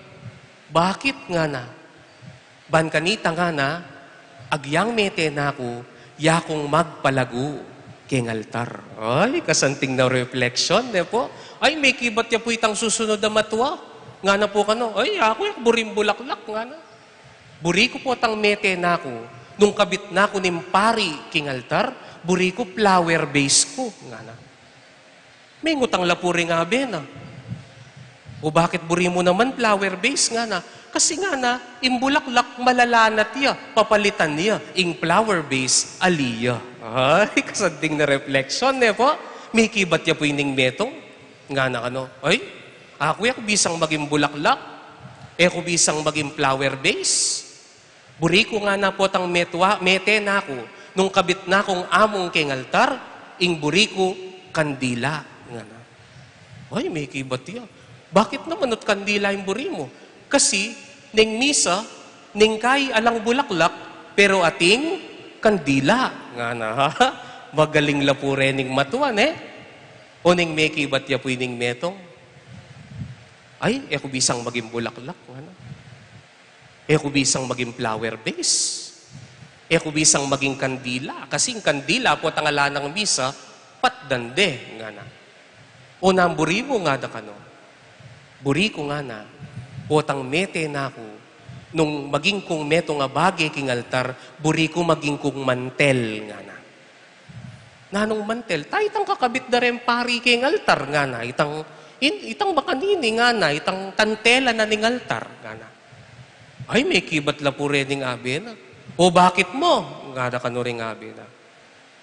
"Bakit?" ngana. "Ban kanita," ngana, "agyang mete na ku, ya kung magpalagu keng altar." Ay, kasanting na reflection, ne pu? Ay, mekibat ya pu itang susunud a matua. Ngana pu kanu, "Ay, aku, e ku buring bulaklak," ngana. "Buri ku potang mete na ku, nung kabit na ku ning pari king altar, buri ku flower vase ku," ngana. Mengutang la pu ring abe na, O bakit buri mu naman flower base, ngana? Kasi ngana, ing bulaklak malalanat ya, papalitan ya, ing flower base, ali ya. Ay, kasanding na reflection, ne po? Mikibat ya pu ining metung. Ngana kanu, ay, aku e ku bisang maging bulaklak, e ku bisang maging flower base. Buri ku ngana potang metua, mete na ku, nung kabit na kung amung keng altar, ing buri ku kandila, ngana. Ay, mikibat ya. Bakit naman ot kandila ing buri mu? Kasi, neng misa, neng kai alang bulaklak, pero ating kandila, ngana. Magaling la pu rening matua, ne? O neng mekibat ya pu ining metung. Ay, e ku bisang maging bulaklak, ngana. E ku bisang maging flower base. E ku bisang maging kandila. Kasi ing kandila, potang ala nang misa, patdan de, ngana. O nanu buri mu, ngana kanu? Buri ku ngana, potang mete na ku, nung maging kung metung a bage king altar, buri ku maging kung mantel, ngana. Nanung mantel? Ta itang kakabit da reng pari keng altar, ngana. Itang, in, itang makanini, ngana. Itang tantela na ning altar, ngana. Ay, mekibat la pu rening abe na. O bakit mu? Ngana kanu ring abe na.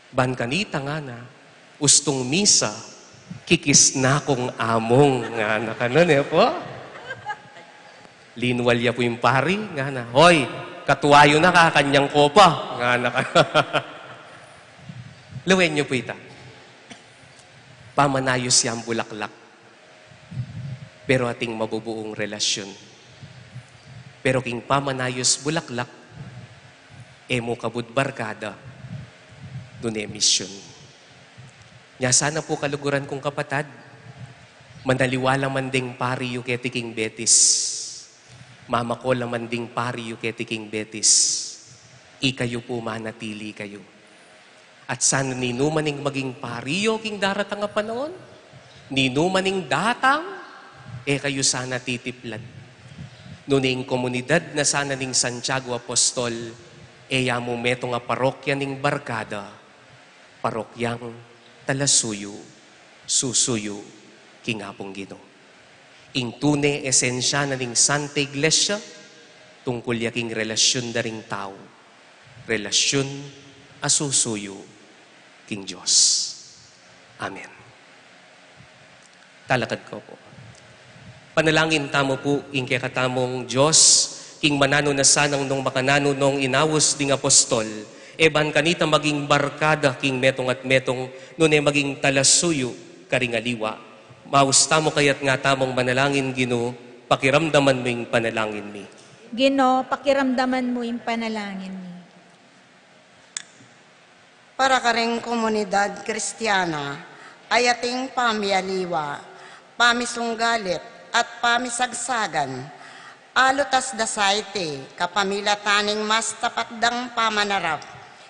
Ban kanita, ngana, ustung misa, kikis na kung amung, ngana kanu, ne po? Linwal ya pu ing pari, ngana. Hoy, katua yu na, kakanyang kopa, ngana kanu. Lawen yu pu ita. Pamanayus yang bulaklak, pero ating mabubuung relasyun. Pero king pamanayus bulaklak, e mu kabud barkada, nune misyun. Nya sana pu, kaluguran kung kapatad, manaliwa la man ding pari yu keti king Betis, mamako la man ding pari yu keti king Betis, ikayu pu manatili kayu. At sana ninuman ing maging pari yu king daratang a panaun, ninuman ing datang, e kayu sana titiplad. Nune ing komunidad na sana ning Santiago Apostol, e ya mu metung a parokya ning barkada, parokyang talasuyu, susuyu king Apung Ginu. Ing tune esensya na ning Santa Iglesia, tungkul ya king relasyun da ring tau, relasyun a susuyu king Dios. Amen. Talakad ko po. Panalangin tamu pu ing kekatamung Dios, king mananu na sanang nung makananu nung inaus ding apostol, e ban kanita maging barkada king metung at metung, nune maging talasuyu karing aliwa. Maus tamu kayat nga tamung manalangin, Ginu, pakiramdaman mu ing panalangin mi. Ginu, pakiramdaman mu ing panalangin mi. Para karing komunidad Kristiana, a ating pamialiwa, pamisunggalit, at pamisagsagan, alutas da sa iti, kapamilatan ning mas tapat dang pamanarap,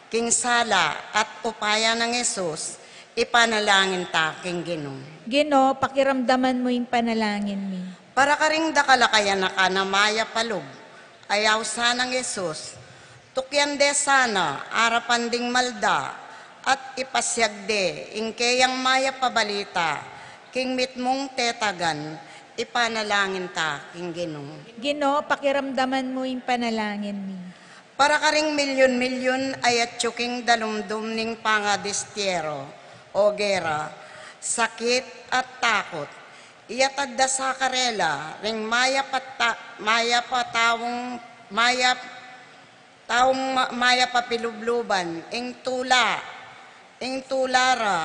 king sala at upaya nang Jesus, ipanalangin ta king Ginu. Ginu, pakiramdaman mu ing panalangin mi. Para karing dakal a kayanakan a mayap a lub, a ausan nang Jesus, tukyan de sana arapan ding malda, at ipasyag de ing keyang mayap a balita, king mitmung tetagan, ipanalangin ta king Ginu. Ginu, pakiramdaman mu ing panalangin mi. Para karing milyun-milyun a atyu king dalumdum ning pangadistiyero, o gera, sakit at takut, iyatad da sa karela ring mayap a ta-, mayap a taung, mayap, taung ma-, mayap a pilubluban, ing tula, ing tula ra,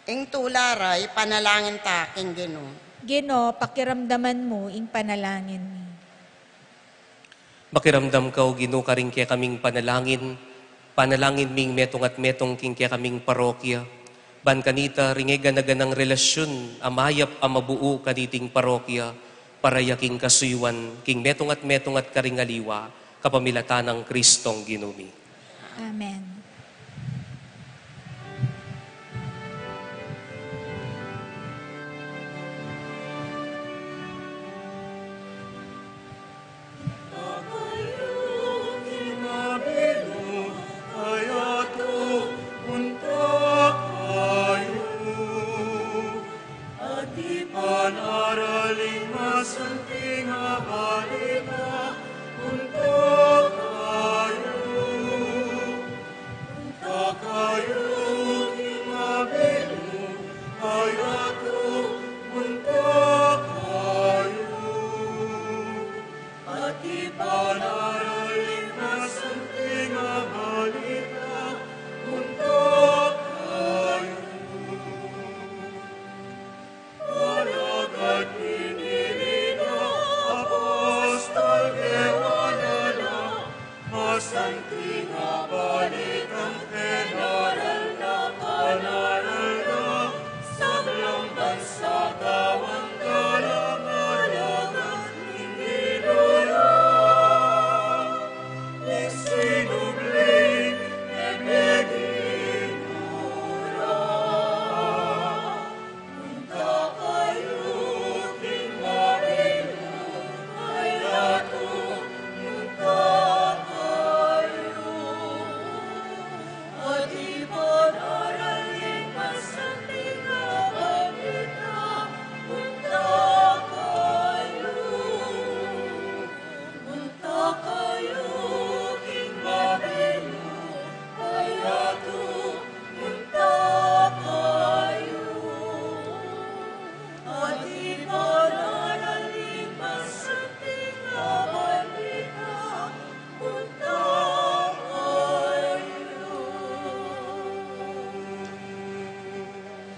ing tula ra, ipanalangin ta king Ginu. Ginu, pakiramdaman mu ing panalangin mi. Makiramdam ka, O Ginu, karing kekaming panalangin, panalangin ming metung at metung king kekaming parokya, ban kanita ring e gana-ganang relasyun a mayap a mabuu kaniting parokya, para ya king kasuyuan king metung at metung at karing aliwa, kapamilatan nang Kristong Ginu mi. Amen.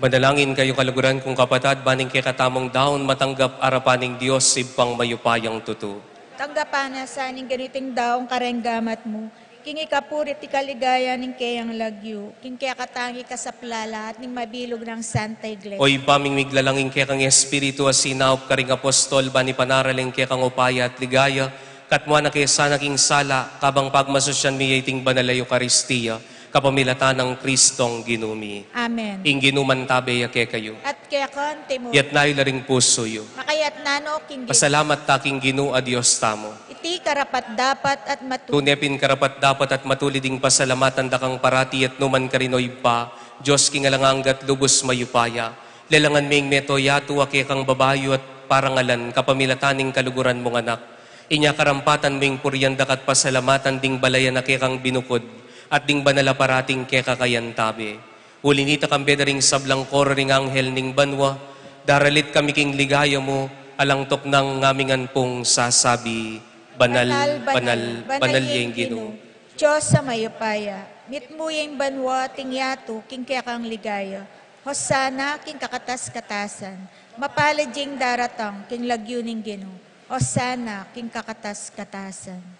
Manalangin kayu, kaluguran kung kapatad, ban ing kekatamung daun matanggap arapan ning Dios Ibpang mayupayang tutu. Tanggapan na sa ning ganiting daun kareng gamat mu, king ikapuri't ikaligaya ning keyang lagyu, king kekatamung ikasaplala at ning mabilug nang Santa Iglesia. O Ibpa ming miglalang, ing kekang Espiritu a sinaup karing apostol, ban ipanaral ing kekang upaya at ligaya, katmuan na ke sana king sala, kabang pagmasusyan mi ya iting banal a Eukaristia, kapamilatan nang Kristong Ginu mi. Amen. Ing Ginu mantabe ya kekayu. At keka mu rin. Itas yu la ring pusu yu. Makaitas no king Ginu. Pasalamat ta king Ginu a Dios tamu. Iti karapat-dapat at matutu. Tune pin karapat-dapat at matulid ing pasalamatan da kang parati at nukarin man, o Ibpa, Dios king alang angga at lubus mayupaya. Lelangan me ing mabilug a yatu a kekang babayu at parangalan kapamilatan ning kaluguran mung Anak. Inya karampatan mu ing purian da ka at pasalamatan ding balayan a kekang binukud at ding banal a parating keka kayantabe. Uli na nita, kambe da ring sablang koro ring anghel ning banua, daralit kami king ligaya mu, alang tuknang ngaming pung sasabi, banal, banal, banal, banal ya ing Ginu. Dios a mayupaya, mitmu ya ing banua at ing yatu king kekang ligaya. Hosana king kakatas-katasan. Mapalad ya ing daratang king lagyu ning Ginu. Hosana king kakatas-katasan.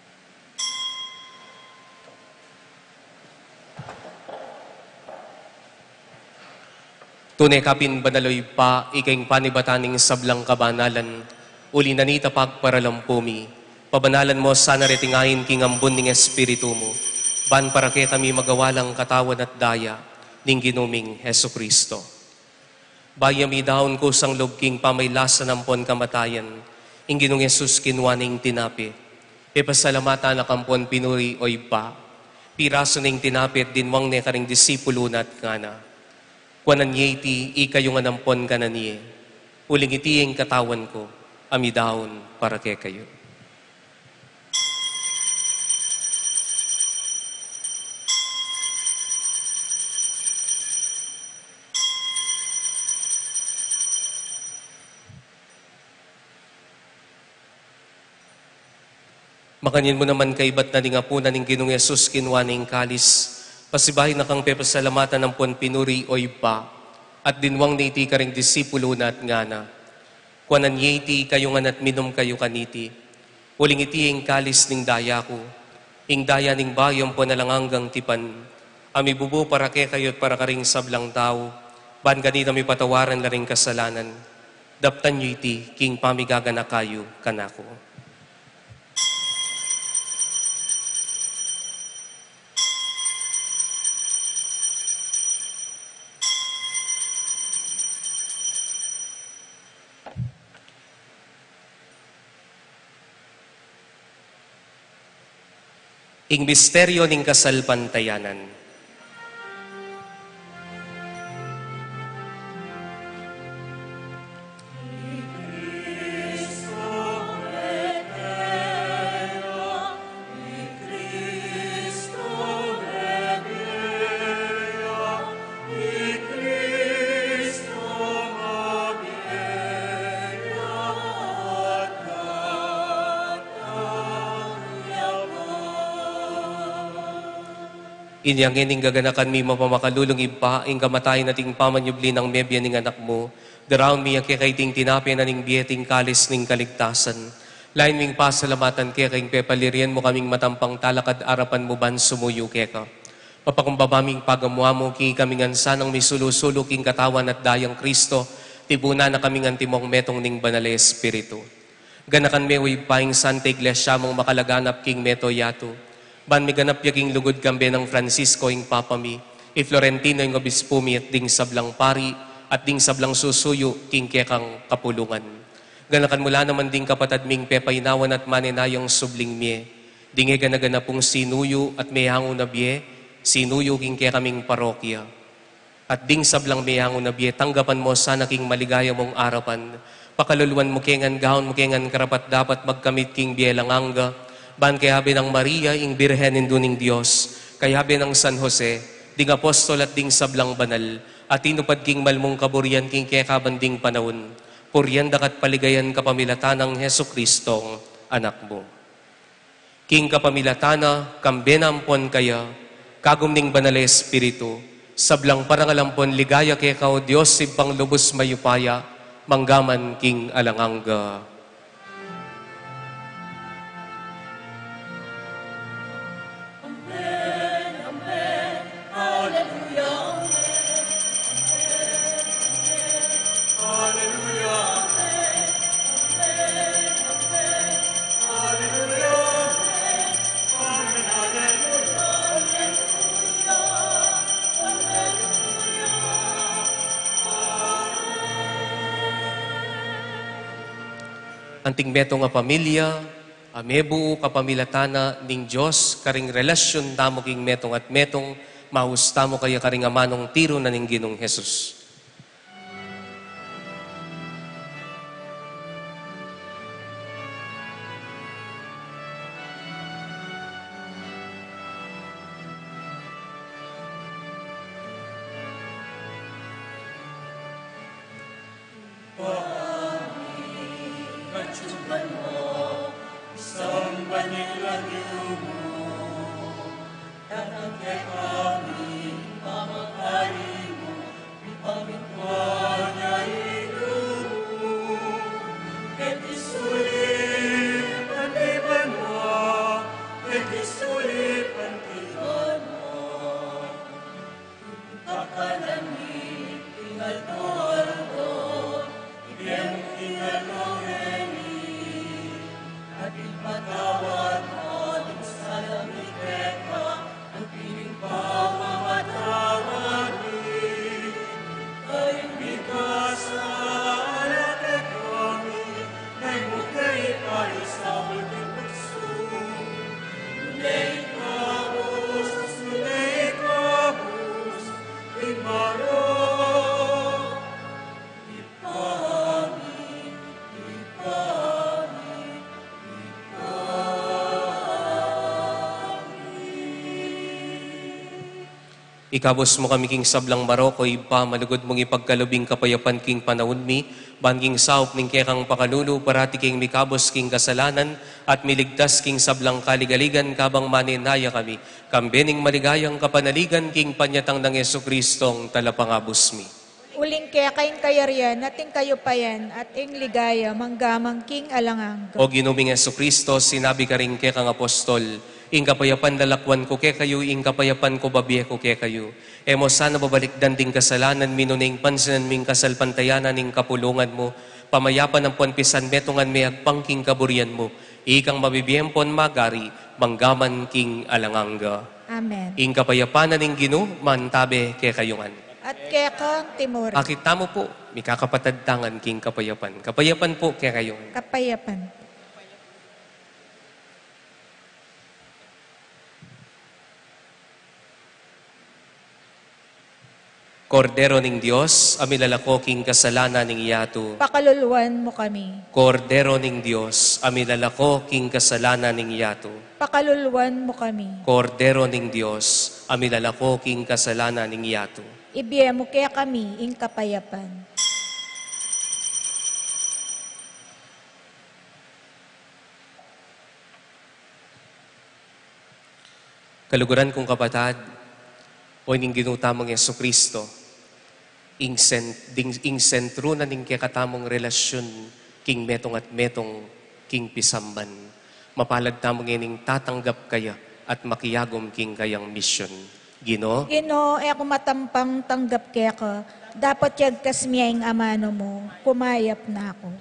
Tune ka pin banal, o Ibpa, ika ing panibatan ning sablang kabanalan, uli na nita pagparalampu mi, pabanalan mu sana reting ain king ambun ning Espiritu mu, ban para kekami magawa lang katawan at daya ning Ginu ming Jesucristo. Bayu mi daun kusang lub king pamailasan ampon kamatayan, ing Ginung Jesus kinua ne ing tinape. Pepasalamatan na ka ampon pinuri, o Ibpa. Pirasu ne ing tinape at dinwang ne karing disipulu na at ngana, kuanan ye iti ikayu ngan ampon kanan ye, uling iti ing katawan ku, a midaun para kekayu. Makanyan mu naman kaibat na ning apunan ning Ginung Jesus, kinua ne ing kalis, pasibayu na kang pepasalamatan ampon pinuri, o Ibpa, at dinwang ne iti karing disipulu na at ngana, kuanan ye iti ikayu ngan at minum kayu kaniti, uling iti ing kalis ning daya ku, ing daya ning bayu ampon alang anggang tipan, a mibubu para kekayu at para karing sablang tau, ban kanita mipatawaran la ring kasalanan. Daptan yu iti king pamigaganaka yu kanaku. Ing misteryo ning kasalpantayanan. Inya ngeni, gaganakan mi mapamakalulung Ibpa, ing kamatayan at ing pamanyubli nang mebie ning Anak mu, daraun mi keka iting tinape na ning bie at ing kalis ning kaligtasan. Lain ming pasalamatan keka ing pepalirian mu kaming matampang talakad arapan mu ban sumuyu keka. Papakumbaba ming pagamu-amu king ikami ngan sanang misulu-sulu king katawan at dayang Kristo, tipunan na kami ngan timong metung ning Banal a Espiritu. Ganakan me, o Ibpa, ing Santa Iglesia mung makalaganap king mabilug a yatu, ban miganap ya king lugud, kambe nang Francisco ing Papa mi, i Florentino ing Obispu mi, at ding sablang pari, at ding sablang susuyu king kekang kapulungan. Ganakan mu la naman ding kapatad ming pepainawan at manenayang subling mie, ding e gana-gana pung sinuyu at meangu na bie, sinuyu king kekaming parokya. At ding sablang meangu na bie, tanggapan mu sana king maligaya mung arapan. Pakaluluan mu ke ngan, gawan mu ke ngan karapat-dapat magkamit king bie alang angga, ban kayabe nang Maria, ing Birhen Indu ning Dios, kayabe nang San Jose, ding apostol at ding sablang banal, a tinupad king mal mung kaburian king kekaban ding panaun, purian da ka at paligayan kapamilatan nang Jesucristong Anak mu. King kapamilatan na, kambe na ampon kaya, kagum ning Banal a Espiritu, Sablang parangal ampon ligaya keka, O Dios, Ibpang lubus mayupaya, mangga man king alang angga. Anting metung a pamilya a mebuu kapamilatan na ning Dios, karing relasyun tamu king metung at metung, maus tamu kaya karing amanung tiru na ning Ginung Jesus. Ikabus mu kami king sablang marok, O Ibpa, malugud mung ipagkalub ing kapayapan king panaun mi, ban king saup ning kekang pakalulu, parati kaming mikabus king kasalanan, at miligtas king sablang kaligaligan, kabang manenaya kami, kambe ning maligayang kapanaligan king panyatang nang Jesucristong Talapangabus mi. Uling keka ing kayarian, at ing kayupayan, at ing ligaya, mangga man king alang angga. O Ginu ming Jesucristo, sinabi karing kekang apostol, ing kapayapan lalakwan ku kekayu, ing kapayapan ku babie ku kekayu. E mu sana babalikdan ding kasalanan mi, nune ing pansinan ming kasalpantayanan ning kapulungan mu, pamayapan ampon pisanmetungan me agpang king kaburian mu, ikang mabibie ampon magari, mangga man king alang angga. Amen. Ing kapayapan na ning Ginu, mantabe kekayu ngan. At keka mu rin. Akit tamu pu, mikakapatad tangan king kapayapan. Kapayapan pu kekayu ngan. Kapayapan. Kordero ning Dios, a milalako king kasalanan ning yatu. Pakaluluan mu kami. Kordero ning Dios, a milalako king kasalanan ning yatu. Pakaluluan mu kami. Kordero ning Dios, a milalako king kasalanan ning yatu. Ibie mu kekami ing kapayapan. Kaluguran kung kapatad, o ning Ginu tamung Jesucristo, ing sen-, ding, ing sentru na ning kekatamung relasyun king metung at metung king pisamban. Mapalad tamu ngening tatanggap kaya at makiagum king kayang misyon. Ginu. Ginu, e ku matampang tanggap keka, dapot yagkas me ing amanu mu, kumayap na ku.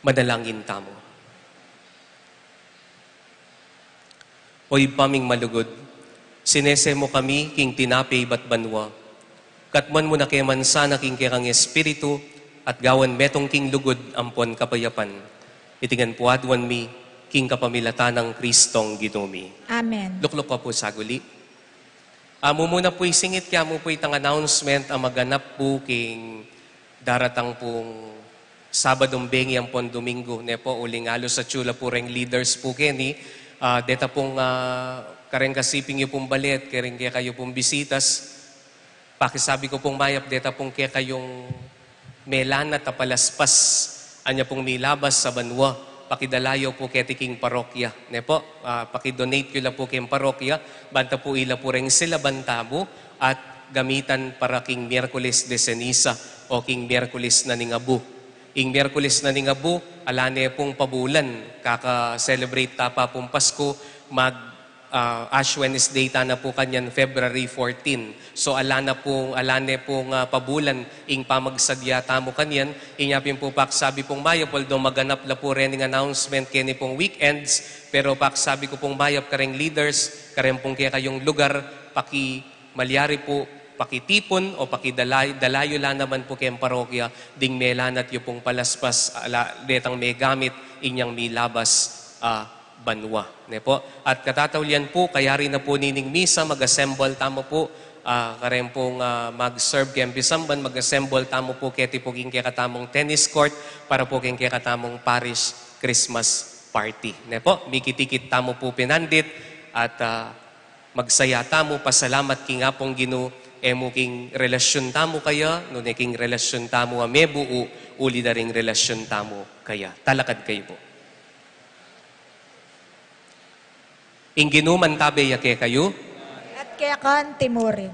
Manalangin tamu. O Ibpa ming malugud, sinese mu kami king tinape ibat banua. Katmuan mu na ke man sana king kekang Espiritu, at gawan metung king lugud ampon kapayapan. Iti ngan pu aduan mi, king kapamilatan nang Kristong Ginu mi. Amen. Lukluk ko pu saguli. Ah, mumuna pu isingit ke mu pu itang announcement a maganap pu king daratang pung Sabadung bengi ampon Domingo, ne pu, uling alus atyu la pu reng leaders pu keni, ah, deta pung, ah, kareng kasiping yu pung bale, kareng kekayu pung bisitas, pakisabi ku pung mayap deta pung kekayung melanat a palaspas, anya pung milabas a banua, pakidala yu pu keti king parokya, ne pu, ah, pakidonate yu la pu king parokya, banta pu ila pu reng silaban tamu, at gamitan para king Miyerkules de Ceniza o king Miyerkules na ning Abu. Ing Miyerkules na ning Abu, ala ne pung pabulan, kaka-celebrate ta pa pung Pasku, mag, ah, Ash Wednesday ta na pu kanyan February fourteen. So, ala na pung, ala ne pung, ah, pabulan, ing pamagsadya tamu kanyan, inya pin pu paksabi pung mayap, although maganap la pu rening announcement keni pung weekends, pero paksabi ku pung mayap kareng leaders, kareng pung kekayung lugar, paki malyari pu, pakitipun o pakidalay-, dala yu la naman pu keng parokya, ding melanat yu pung palaspas, ala, detang megamit, inyang milabas, ah, banua. Ne pu? At katataulian pu, kayari na pu nining misa, mag-assemble tamu pu, ah, kareng pung, ah, mag-serve keng pisamban, mag-assemble tamu pu, keti pu king kekatamung tennis court, para pu king kekatamung parish Christmas party. Ne pu? Mikit-ikit tamu pu pinandit, at, ah, magsaya tamu, pasalamat king Apung Ginu, e mu king relasyun tamu kaya, nune king relasyun tamu a mebuu, uli da ring relasyun tamu kaya. Talakad kayu pu. Ing Ginu mantabe ya kekayu. At keka anti murin.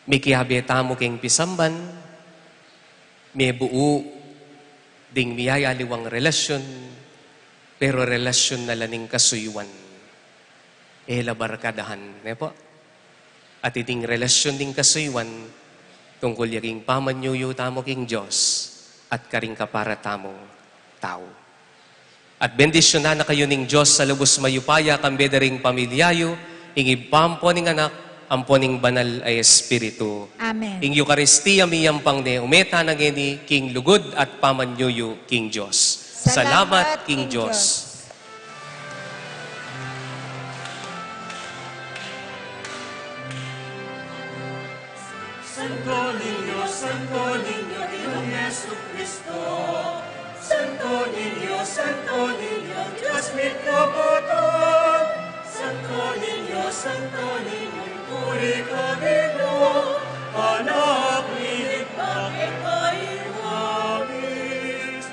Mikiabe tamu keng pisamban, mebuu ding miyayaliwang relasyun, pero relasyun na la ning kasuyuan. E la barkadahan, ne pu? At iting relasyun ning kasuyuan, tungkul ya king pamanyuyu tamu king Dios at karing kapara tamung tau. At bendisyunan na kayu ning Dios a lubus mayupaya, kambe da ring pamilya yu, ing Ibpa ampo ning Anak, ampo ning Banal a Espiritu. Amen. Ing Eukaristiya miyampang ne, ume tana ngeni king lugud at pamanyuyu king Dios. Salamat king Dios. Santo Niño, Santo Niño, Ginoong Jesucristo. Santo Niño, Santo Niño, Dios mi kapatad. Santo Niño, Santo Niño, puri ka Ginu, anak mi, bakit ka iwalis?